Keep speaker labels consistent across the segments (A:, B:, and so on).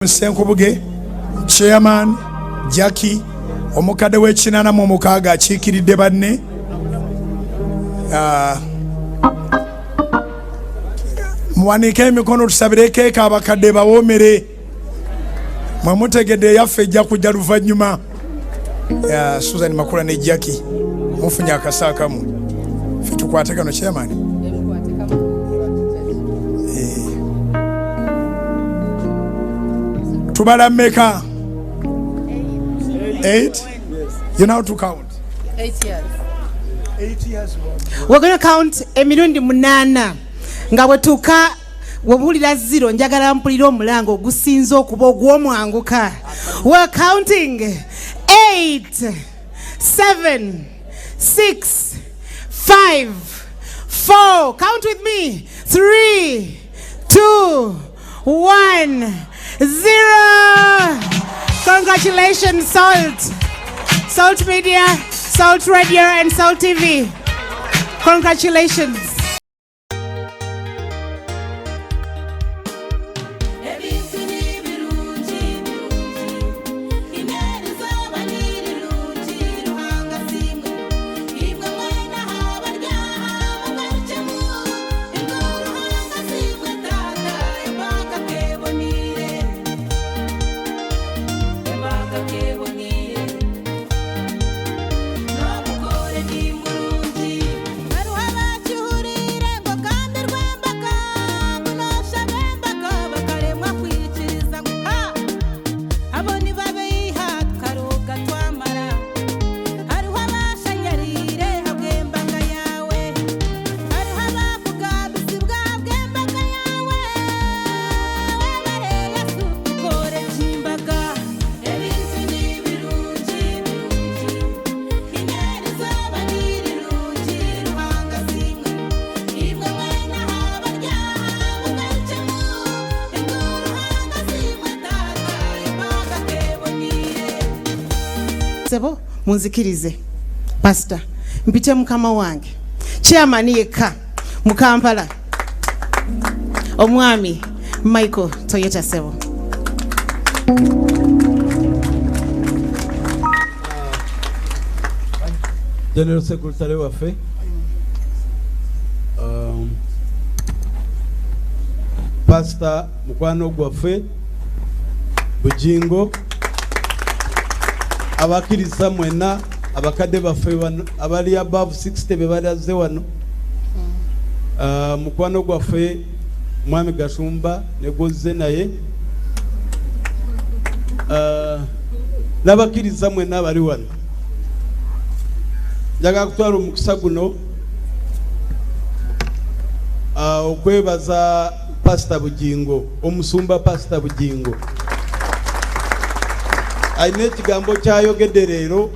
A: Ssenkubuge, Chairman Jackie, omukadde w'ekinana mu mukaaga akiikiridde banne. Ah, muwanike emikono tusabire keeka abakadde bawoomere. Mwe mutegedde eyaffe ejja kujja luvannyuma. Susan Makula ne Jackie mufunye akasa akamu, ffe tukwate kano chairman. Tubala mmeka? 8? You know how to count?
B: 8 years.
A: 8 years.
B: We're going to count emirundi 8 nga bwetuuka webuwulira 0 njagala mpulire omulango ogusinze okuba ogw'omwanguka. We're counting 8, 7, 6, 5, 4, count with me, 3, 2, 1, 0. Congratulations, Salt. Salt Media, Salt Radio and Salt TV. Congratulations.
C: Ebintu ni birungi birungi, inerizooba ni rirungi, Ruhanga asiimwe, imwe mwena abaryaha mugarukemu, imwe Ruhanga asiimwe Taata, embaga keboniire, embaga keboniire, n'omukore ni murungi. Hariho abakihuriire ngu kandi rw'embaka, ngu nooshaba embaka bakaremwa kwikiriza ngu ha, abo nibabeiha tukaroga twamara. Hariho abashanyariire habw'embaga yaawe, hariho abakugambisibwa habw'embaga yaawe, webare Yesu tukore kimbaga. Ebintu ni birungi birungi, inerizooba ni rirungi, Ruhanga asiimwe, imwe mwena abaryaha mugarukemu, imwe Ruhanga asiimwe Taata, embaga keboniire.
B: Sebo munzikirize pastor mpite mukama wange chairman yekka mu Kampala omwami Michael Toyota. Sebo.
D: General Secretary waffe, Pastor mukwano gwaffe Bujingo, abakkiriza mwenna, abakadde baffe bano abali above 60 be balaze wano, mukwano gwaffe Mwami Gashumba negozze naye, n'abakkiriza mwenna abali wano, njagala kutwala omukisa guno okwebaza Pasita Bujingo, omusumba Pasita Bujingo. Alina ekigambo kyayogedde leero,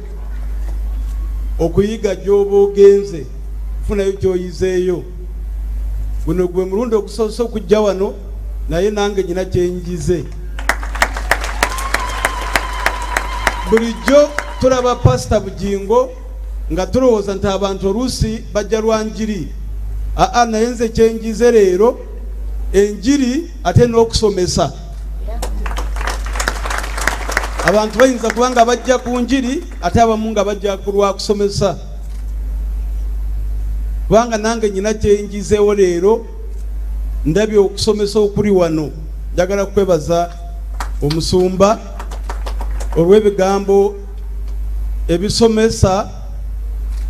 D: okuyiga gy'oba ogenze kufunayo ky'oyizeeyo. Guno gwe mulundi ogusoose okujja wano, naye nange nyina kyenjize. Bulijjo tulaba Pasita Bujingo nga tulowooza nti abantu oluusi bajja lwa njiri. Aa, naye nze kyenjize leero, enjiri ate n'okusomesa. Abantu bayinza kuba nga bajja ku njiri ate abamu nga bajja ku lwa kusomesa, kubanga nange nyina kyenjizeewo leero, ndabye okusomesa okuli wano. Njagala kwebaza omusumba olw'ebigambo ebisomesa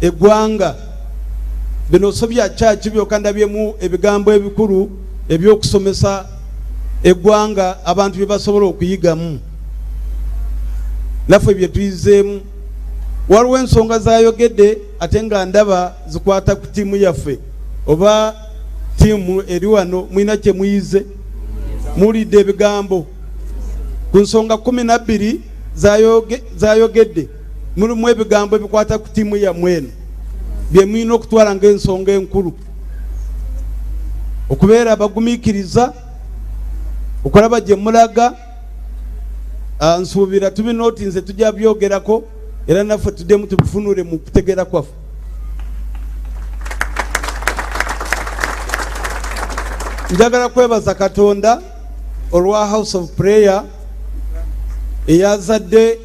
D: eggwanga bino. So bya kyaki byokka, ndabyemu ebigambo ebikulu ebyokusomesa eggwanga, abantu bye basobola okuyigamu, naffe bye tuyizeemu. Waliwo ensonga zayogedde ate nga ndaba zikwata ku ttiimu yaffe oba ttiimu eri wano. Mulina kye muyize, muwulidde ebigambo ku nsonga 12 zayogedde, mulimu ebigambo ebikwata ku ttiimu yammwe eno bye mulina okutwala ng'ensonga enkulu: okubeera abagumiikiriza, okulaba gye mulaga. Nsuubira tubinooti nze tujja byogerako era naffe tuddemu tubifunule mu kutegeera kwaffe. Njagala kwebaza Katonda olwa House of Prayer. Eyazadde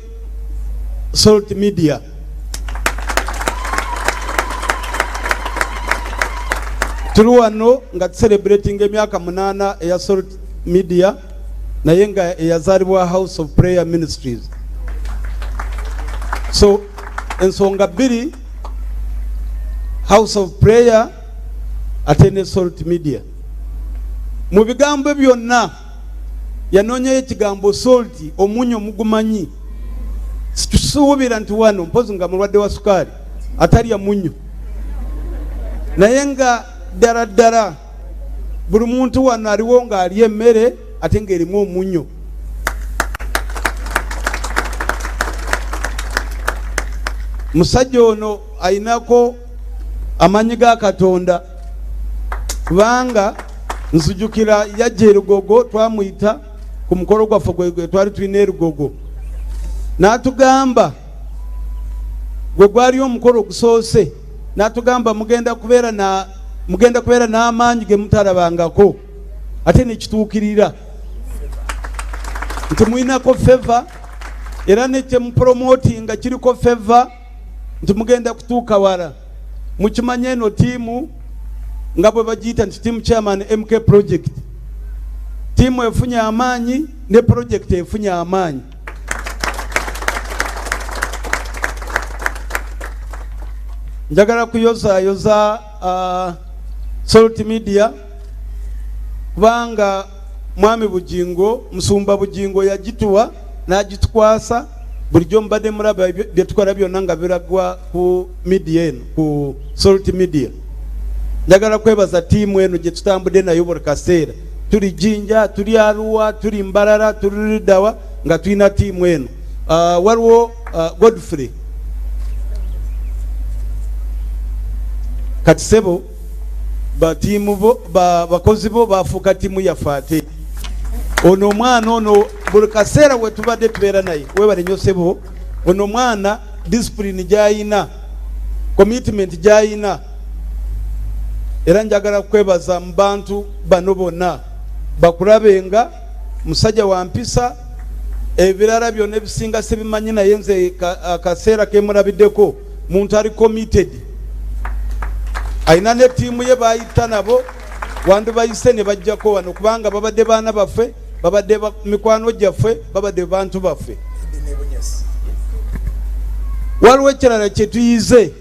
D: Salt Media. Tuli wano nga tucelebrating emyaka 8 eya Salt Media, naye nga eyazaalibwa House of Prayer Ministries. So ensonga bbiri, House of Prayer ate ne Salt Media. Mu bigambo byonna yanoonyayo ekigambo salt, omunyo omugumanyi. Situsuubira nti wano mpozi nga mulwadde wa sukaali atalya munyo, naye nga ddala ddala buli muntu wano aliwo ng'alya emmere ate ng'erimu omunyo. Musajja ono ayinako amaanyi ga Katonda, kubanga nzijukira yajja erugogo, twamuyita ku mukolo gwaffe gwe twali tulina erugogo, n'atugamba gwe gwali omukolo ogusoose, n'atugamba mugenda kubeera n'amaanyi ge mutalabangako, ate nekituukirira nti mulinako favor, era ne kyemupromotinga kiriko favor, nti mugenda kutuuka wala. Mukimanye eno tiimu nga bwe bagiyita nti team chairman MK project, tiimu efunye amaanyi ne project efunye amaanyi. Njagala kuyozaayoza Salt Media, kubanga Mwami Bugingo, Musumba Bugingo yagituwa n'agitukwasa. Bulijjo mubadde mulaba bye tukola byonna nga biragwa ku media eno, ku Salt Media. Njagala kwebaza ttiimu eno gye tutambudde nayo buli kaseera. Tuli Jinja, tuli Arua, tuli Mbarara, tuli Ludawa nga tulina ttiimu eno. Waliwo Godfrey kati sebo, batiimu bo, bakozi bo bafuuka ttiimu yaffe. Ate ono omwana ono buli kaseera we tubadde tubeera naye, weebale nnyo sebo. Ono omwana discipline gy'ayina, commitment gy'ayina, era njagala kwebaza mu bantu bano bonna bakulabenga musajja wa mpisa. Ebirala byonna ebisinga sibimanyi, naye nze akaseera kemulabiddeko muntu ali committed, alina ne ttiimu ye bayita nabo wandibayise ne bajjako wano, kubanga babadde baana baffe, babadde mikwano gyaffe, babadde bantu baffe. Waliwo ekirala kye tuyize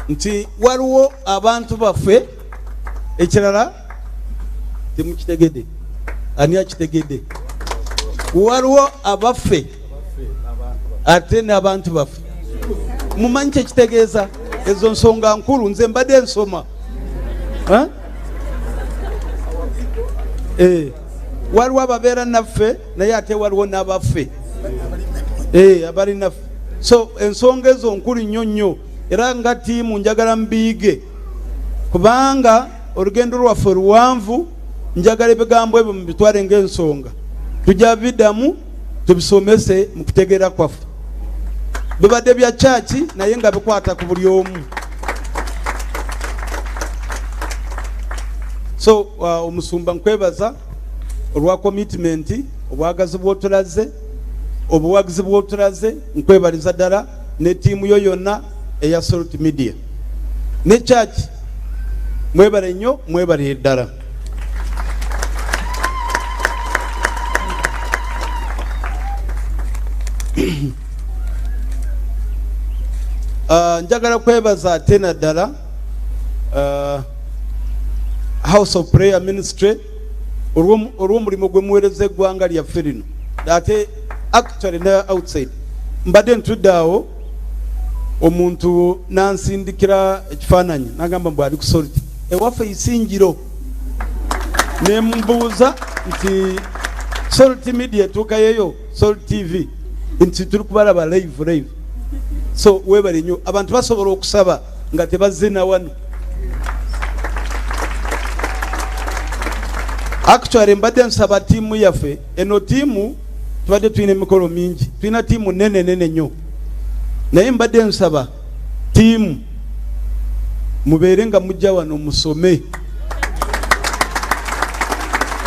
D: nti waliwo abantu baffe. Ekirala temukitegedde, ani akitegedde? Waliwo abaffe ate n'abantu baffe. Mumanyi kyekitegeeza? Ezo nsonga nkulu, nze mbadde nsoma. Ha? Waliwo ababeera naffe, naye ate waliwo n'abaffe, abali naffe. So ensonga ezo nkulu nnyo nnyo, era nga ttiimu njagala mbiige, kubanga olugendo lwaffe luwanvu. Njagala ebigambo ebyo mubitwale ng'ensonga, tujja biddamu tubisomese mu kutegeera kwaffe. Bibadde bya kyaki, naye nga bikwata ku buli omu. So omusumba nkwebaza olwa commitment, obwagazi bw'otulaze, obuwagizi bw'otulaze. Nkwebaliza ddala ne ttiimu yo yonna eya Salt Media ne church. Mwebale nnyo, mwebalire ddala. Njagala kwebaza ate naddala House of Prayer Ministry olw'omulimu gwe muweereza eggwanga lyaffe lino, ate actually ne outside. Mbadde ntudde awo, omuntu nansindikira ekifaananyi nagamba mbu ali ku Salt ewaffe Isingiro, nembuuza nti Salt Media etuukayeyo, Salt TV, nti tuli kubalaba live live. So webale nnyo, abantu basobola okusaba nga tebazze na wano. Actually mbadde nsaba ttiimu yaffe eno, ttiimu tubadde tulina emikolo mingi, tulina ttiimu nene nene nnyo, naye mbadde nsaba ttiimu mubeere nga mujja wano musome.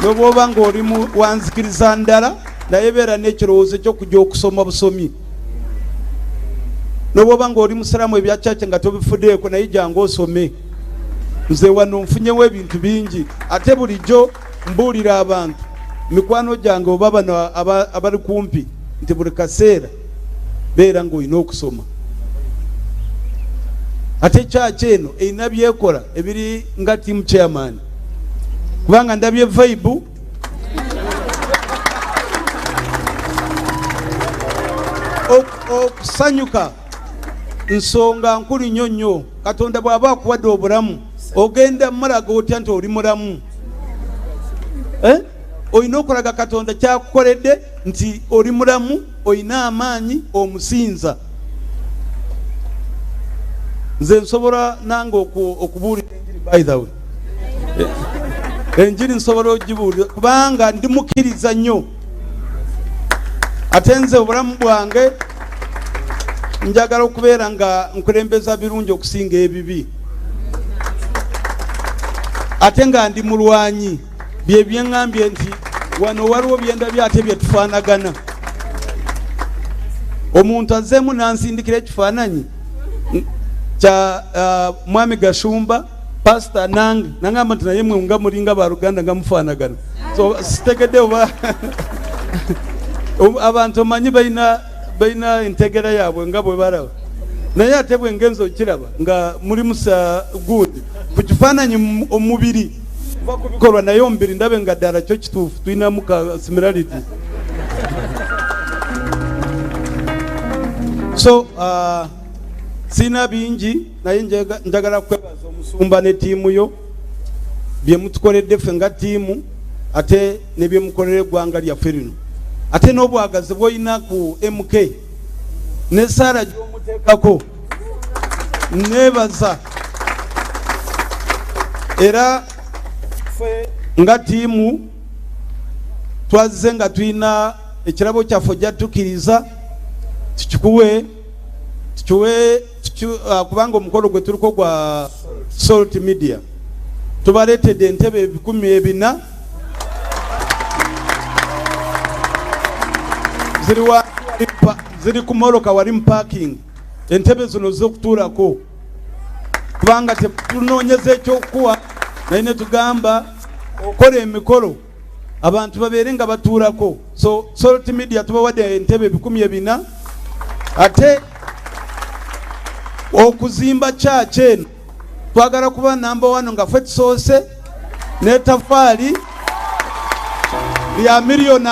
D: Nobwoba ng'oli wanzikiriza ndala, naye beera n'ekirowoozo ky'okujja okusoma busomi. Nobwoba ng'oli musiraamu ebya church nga tobifuddeeko, naye jangu osome. Nze wano nfunyewo ebintu bingi, ate bulijjo mbuulira abantu mikwano gyange oba bano abali kumpi nti buli kaseera beera ng'olina okusoma. Ate church eno erina byekola ebiri nga team chairman, kubanga ndabye vibe. Okusanyuka nsonga nkulu nnyo nnyo. Katonda bw'aba akuwadde obulamu, ogenda mulaga otya nti oli mulamu? Olina okulaga Katonda kyakukoledde nti oli mulamu, olina amaanyi, omusinza. Nze nsobola nange okubuulira enjiri, by the way. Enjiri nsobola ogibuulira kubanga ndi mukkiriza nnyo. Ate nze obulamu bwange njagala okubeera nga nkulembeza birungi okusinga ebibi, ate nga ndi mulwanyi. Bye byeŋŋambye nti wano waliwo byendabye ate bye tufaanagana. Omuntu azzeemu n'ansindikira ekifaananyi kya Mwami Gashumba, Pasita nange, nangamba nti naye mwe nga mulinga baluganda nga mufaanagana. So sitegedde oba abantu omanyi balina entegera yaabwe nga bwe balaba, naye ate bwe ngenza okiraba nga muli musa gundi ku kifaananyi omubiri kuva ku bikolwa, naye omubiri ndabe nga ddala kyo kituufu, tulinamu ka similarity. So sina bingi, naye njagala kwebaza omusumba ne ttiimu yo bye mutukoledde ffe nga ttiimu, ate ne bye mukolera eggwanga lyaffe lino, ate n'obwagazi bw'olina ku MK ne Saara gy'omuteekako. Neebaza era ffe nga ttiimu twazze nga tulina ekirabo kyaffe, ojja tukkiriza tukikuwe, tukiwe, kubanga omukolo gwe tuliko gwa Salt Media. Tubaleetedde entebe 400 ziri ziri ku moloka wali mu parking. Entebe zino z'okutuulako, kubanga tetunoonyeza ekyokukuwa, naye ne tugamba okola emikolo abantu babeere nga batuulako. So Salt Media tubawadde entebe 400. Ate okuzimba church eno twagala kuba namba wano nga ffe tusoose n'etafaali lya 5 miliyoni.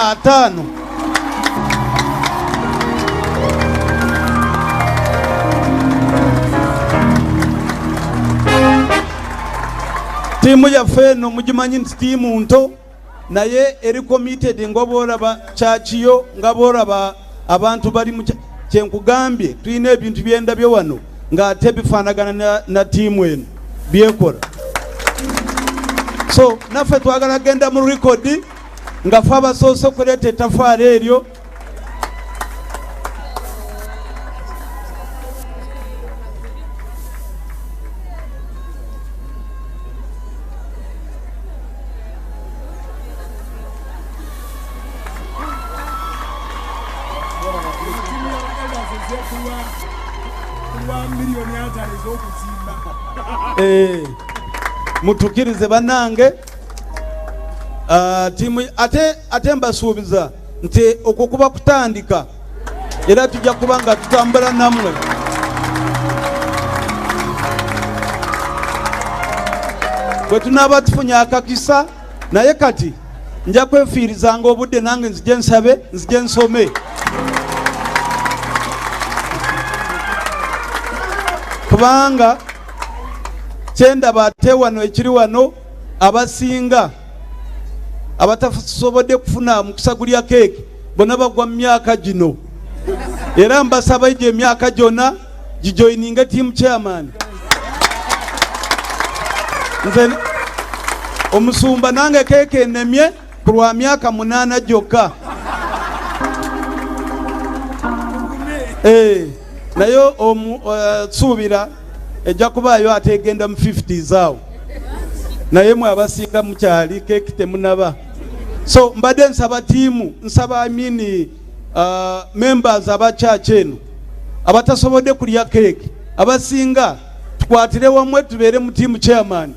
D: Ttiimu yaffe eno mugimanyi nti ttiimu nto, naye eri committed nga bwolaba kyakiyo, nga bwolaba abantu bali mu kyenkugambye. Tulina ebintu byendabye wano ng'ate bifaanagana na ttiimu eno byekola. So naffe twagala genda mu rekodi nga fe abasoose okuleeta etafaali eryo.
A: Kulwa 50 miliyoni ez'okuzimba.
D: Mutukirize bannange. Tiimu ate mbasuubiza nti okwo kuba kutandika, era tujja kuba nga tutambula nammwe. Bwe tunaaba tufunye akakisa, naye kati nja kwefiirizanga obudde nange nzije nsabe, nzije nsome, kubanga kyendaba ate wano ekiri wano, abasinga abatasobodde kufuna mukisa gulya keeki bonna bagwa mu myaka gino. Era mbasaba egyo emyaka gyonna gijoininge team chairman. Nze omusumba nange keeke enemye ku lwa myaka 8 gyokka. Naye suubira ejja kubaayo ate egenda mu 50s awo, naye mwe abasinga mukyali keeki temunaba. So mbadde nsaba tiimu, nsaba amini members aba church eno abatasobodde kulya keeki, abasinga tukwatire wamu tubeere mu tiimu chairman,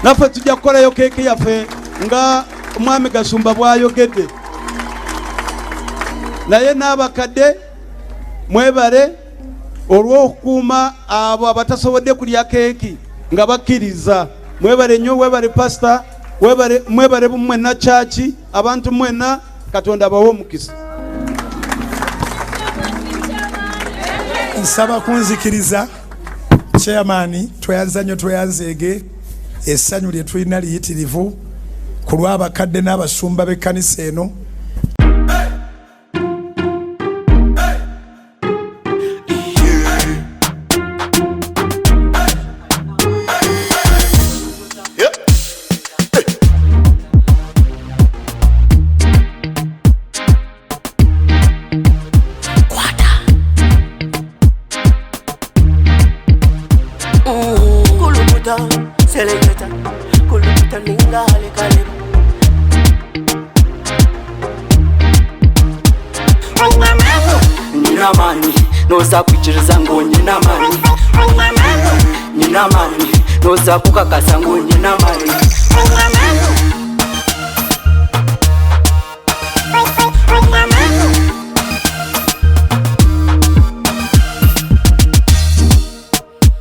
D: naffe tujja kukolayo keeki yaffe nga omwami Gasumba bw'ayogedde. Naye n'abakadde mwebale olw'okukuuma abo abatasobodde kulya keeki nga bakkiriza. Mwebale nnyo, webale pasita, webale, mwebale mwenna kyaki, abantu mwenna, Katonda abawe omukisa.
A: Nsaba kunzikiriza chairman, tweyanza nnyo, tweyanzeege. Essanyu lye tulina liyitirivu ku lw'abakadde n'abasumba b'ekkanisa eno.
E: Kulukuta, seleketa, kulukuta ninga halikaleba. Nina amani, noza kwikiriza ngo nyina amani. Nina amani, noza kukakasa ngo nyina amani.